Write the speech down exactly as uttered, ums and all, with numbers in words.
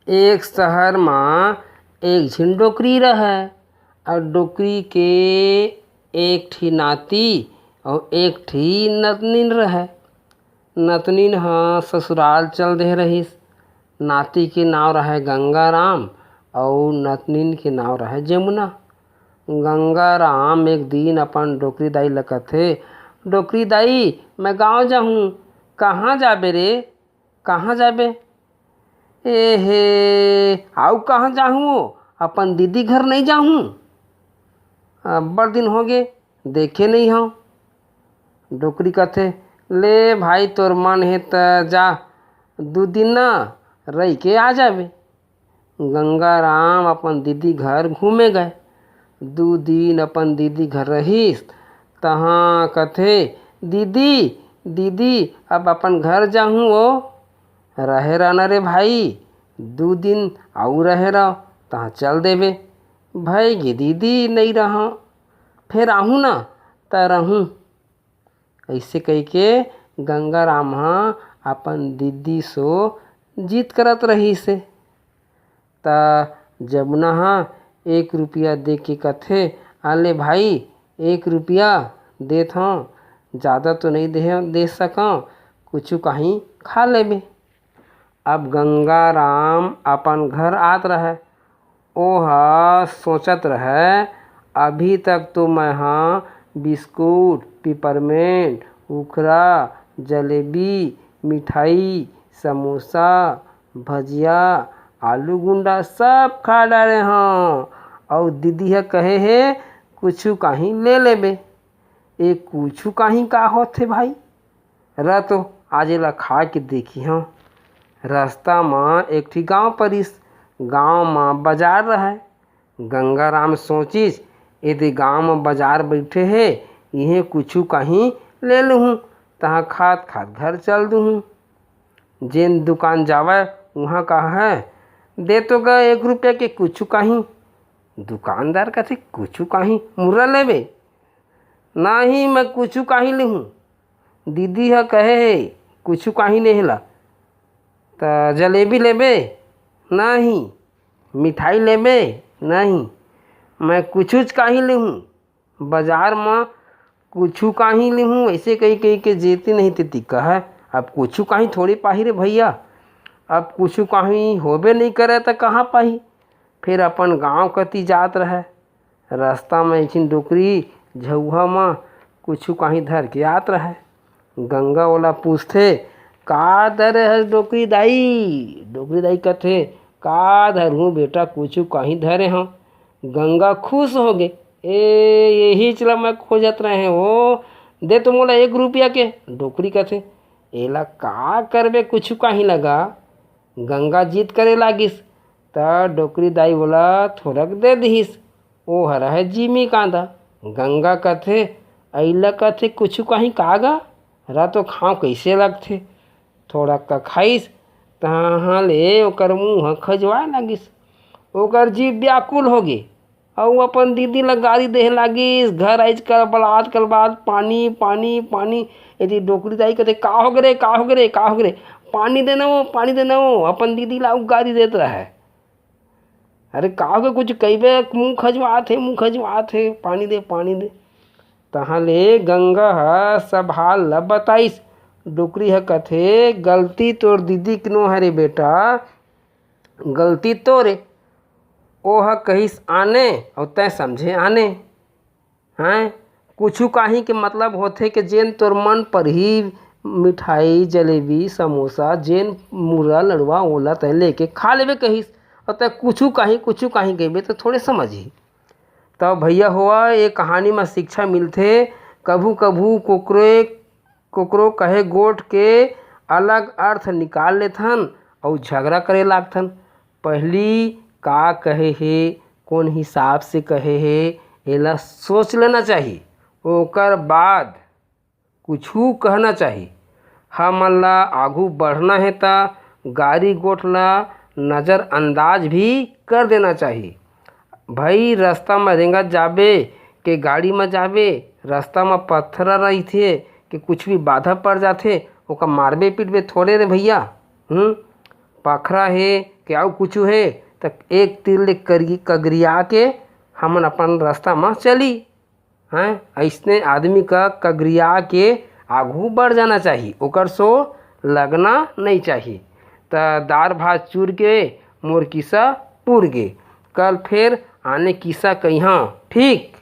एक शहर म एक झिन डोकरी रहय, अउ डोकरी के एक ठी नाती अउ एक ठी नतनिन रहय। नतनिन ह ससुराल चल दे रहिस। नाती के नाव रहय गंगाराम अउ नतनिन के नाव रहय जमुना। गंगाराम एक दिन अपन डोकरी दाई ल कथे, "डोकरी दाई, मैं गाँव जाहूँ।" "कहाँ जाबे रे? कहाँ जाबे?" "ए हे, अउ कहाँ जाहूँ वो? अपन दीदी घर नइ जाहूँ? अब्बड़ दिन होगे, देखे नइ हँव।" डोकरी कथे, "ले भाई, तोर मन हे त जा, दू दिन न रहि के आ जाबे।" गंगाराम अपन दीदी घर घूमे गय। दू दिन अपन दीदी घर रहिस, तहाँ कथे, "दीदी, दीदी, अब अपन घर जाहूँ वो।" "रहे रह न रे भाई, दू दिन अउ रहे रह, तहाँ चल देबे।" "भई गे दीदी, नइ रहँव, फेर आहूँ न, त रहूँ।" अइसे कहिके गंगाराम ह अपन दीदी सो जिद करत रहिस हे। त जमुना ह एक रुपया दे के कथे, "आ ले भाई, एक रुपया देत हँव, जादा तो नइ दे, दे सकँव, कुछु काहीं खा लेबे।" अब गंगाराम अपन घर आत रहय। ओह सोचत रहय, "अभी तक तो मैं ह बिस्कुट, पिपरमेंट, उखरा, जलेबी, मिठाई, समोसा, भजिया, आलू गुंडा सब खा डारे हँव, अउ दीदी ह कहे हे, 'कुछु काहीं ले लेबे।' ए कुछु काहीं का होथे भाई? रह तो, आज एला खा के देखिहँव।" रस्ता म एक ठी गांव परिस। गांव म बाजार रहय। गंगाराम सोचिस, "एदे गांव म बाजार बइठे हे, इहें कुछु काहीं ले लुहूं, तहां खात-खात घर चल दुहूं।" जेन दुकान जावय, उहां कहय, "दे तो ग एक रुपया के कुछु काहीं।" दुकानदार कथे, "कुछु काहीं? मुर्रा लेबे?" "नहीं, मैं कुछु काहीं लेहूं।" दीदी ह कहे हे, "कुछु काहीं नहीं ला।" "त जलेबी लेबे?" "नहीं।" "मिठाई लेबे?" "नहीं।" "मैं कुछुच काहीं लेहूं, बाजार म कुछु काहीं लेहूं।" अइसे कहि कहि के जेती नहीं तेती कहय। अब कुछु काहीं थोड़ी पाही रे भइया, अब कुछु काहीं होबे नहीं करय त कहां पाही? फेर अपन गांव कती जात रहय। रस्ता म एक झिन डोकरी झउहा म कुछु काहीं धर के आत रहय। गंगा ओला पूछथे, "का धरे हस डोकरी दाई?" डोकरी दाई कथे, "का धरहूं बेटा, कुछु काहीं धरे हंव।" गंगा खुश होगे, "ए, एहीच ल मैं खोजत रहेंव, दे तो मोला एक रुपया के।" डोकरी कथे, "एला का करबे कुछु काहीं ल गा?" गंगा जिद करे लागिस, त डोकरी दाई ओला थोरक दे दिहिस। ओ हर हे जिमी कांदा। गंगा कथे, "अइला कथे कुछु काहीं का गा? रा तो खांव कइसे लगथे?" थोरक का खाइस, तहां ले ओकर मुंह खजुवाए लागिस। ओकर जीभ व्याकुल होगे। अउ अपन दीदी ला गारी देहे लागिस, "घर आइज कलबलात कलबलात, पानी, पानी, पानी।" एती डोकरी दाई कथे, "का होगे रे, का होगे रे, का होगे रे? पानी दे न वो, पानी दे न वो।" अपन दीदी ला अउ गारी देत रहय। "अरे का होगे, कुछु कहिबे, मुंह खजुवात हे, मुंह खजुवात हे, पानी दे, पानी दे।" तहां ले गंगा ह सब हाल ल बताइस। डोकरी ह कथे, "गलती तोर दीदी के नो हरे बेटा, गलती तोरे। ओह कहिस आने अउ तैं समझे आने।" हैं? कुछु काहीं के मतलब होथे के जेन तोर मन परही, मिठाई, जलेबी, समोसा, जेन मुर्रा लड़वा ओला तैं लेके खा लेबे कहिस, अउ तैं कुछु काहीं, कुछु काहीं कहिबे त थोड़े समझही। त भइया होवा, ए कहानी म शिक्षा मिलथे, कभू-कभू कोकरे कोकरो कहे गोठ के अलग अर्थ निकाल लेथन अउ झगड़ा करे लागथन। पहिली का कहे हे, कोन हिसाब से कहे हे, एला सोच लेना चाही। ओकर बाद कुछु कहना चाही। हमन ला आघू बढ़ना हे, त गारी गोठ ला नजरअंदाज भी कर देना चाही। भई, रस्ता म रेंगत जाबे के गाड़ी म जाबे, रस्ता म पत्थर रहिथे के कुछ भी बाधा पड़ जाथे, ओका मारबे पीटबे थोड़े रे भइया। हम्म, पखरा हे, के अउ कुछु हे, त एक तीर ले करी-, कगरिया के हमन अपन रास्ता म चली। हैं, अइसने आदमी का कगरिया के आगू बढ़ जाना चाही, ओकर सो लगना नहीं चाही। त दार भात चूर के मोर किस्सा पूर गे, कल फेर आने किस्सा कहिहाँ, ठीक?